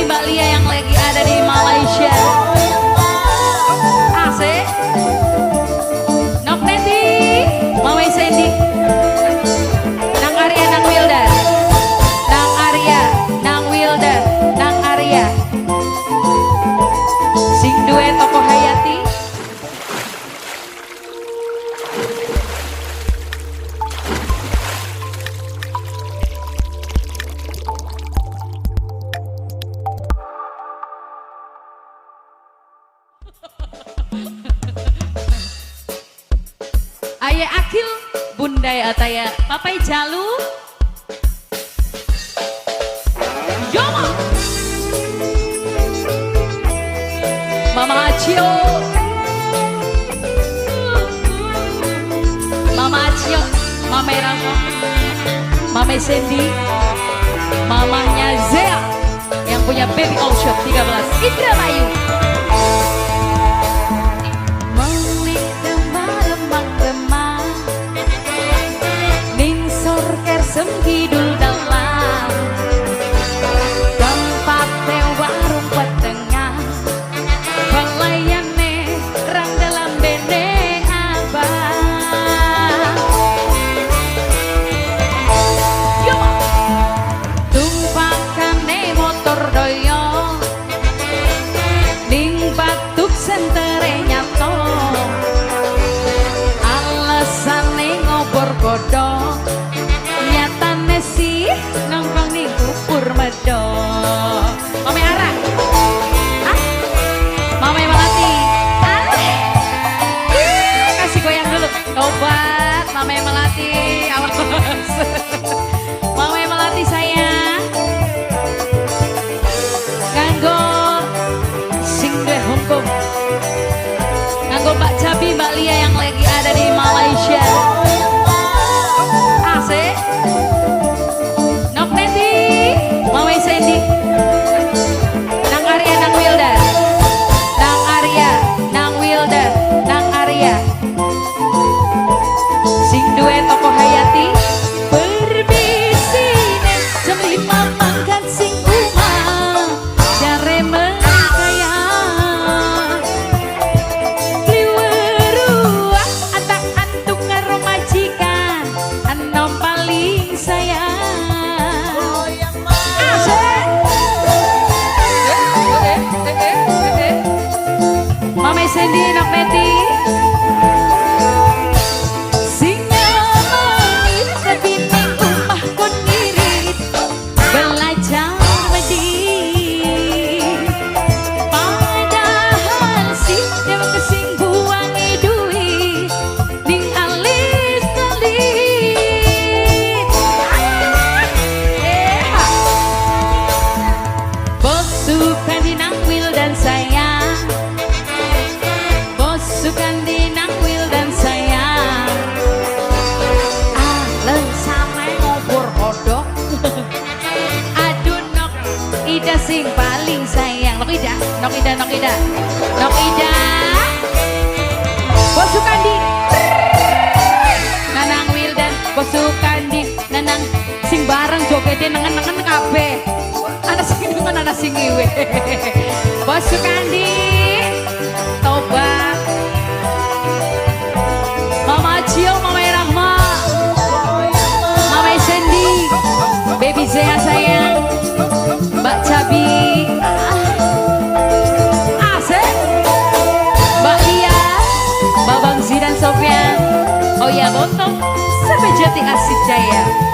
Mbak Lia yang lagi ada di Malaysia. Asik. Nok Neti, Mama Sandy. Nang Arya, Nang Wilda. Nang Arya, Nang Wilda, Nang Arya. Sing duwe toko Hayati. Ayah Akil, Bundai Ataya, Papai Jalu. Yoma. Mama Acio. Mama Acio, Mama Rama, Mama Sandy, mamahnya Zea yang punya Baby All Shop 13 Indramayu. Kidul dalam tempate warung petengah pelayane rang dalam bene abang. Yo tumpakane motor doyo ning batuk sentere nyato alasane ngobor godhong nyatane sih nongkrong ning kupur medok. Mame Ara, ah, Mame Melati, ah, kasih goyang dulu. Tobat, Mame Melati, awas. Mame Melati sayang, nganggo sing duwe Hongkong, nganggo Mbak Cabi, Mbak Lia yang lagi ada di Malaysia. Asik. Nok Neti, Mama Sandy. Nang Arya, Nang Wilda. Nang Arya, Nang Wilda, Nang Arya. Sing duwe toko Hayati. Permisine jam 5 mangkat sing umah. Jare mengkaya. Liweruah antak antuk karo majikan enom paling sayang. Asik. Mame Sandy, Nok Neti. Sing nyamani tapi ning omah kon ngirit belajar medit. Padahal sih dewek sing buangi duit ning alis alit. Bos Sukandi nang Wildan sayang, Bos Sukandi nang Wildan sayang. Alesane ngobor kodok. Aduh Nok Ida sing paling sayang. Nok Ida, Nok Ida, Nok Ida, Nok Ida. Bos Sukandi Nanang Wildan, Bos Sukandi Nanang sing bareng jogete nengen-nengen kabeh. Ana sing nengen, ana sing ngiwe. Bos Sukandi tobat. Mama Cio, Mama Rahma, Mama Sandy, Baby Zea sayang, Mbak Cabi, asik, Mbak Lia, Babang Zidan Sofyan, oh ya Bontong, sampai Jati Asik Jaya.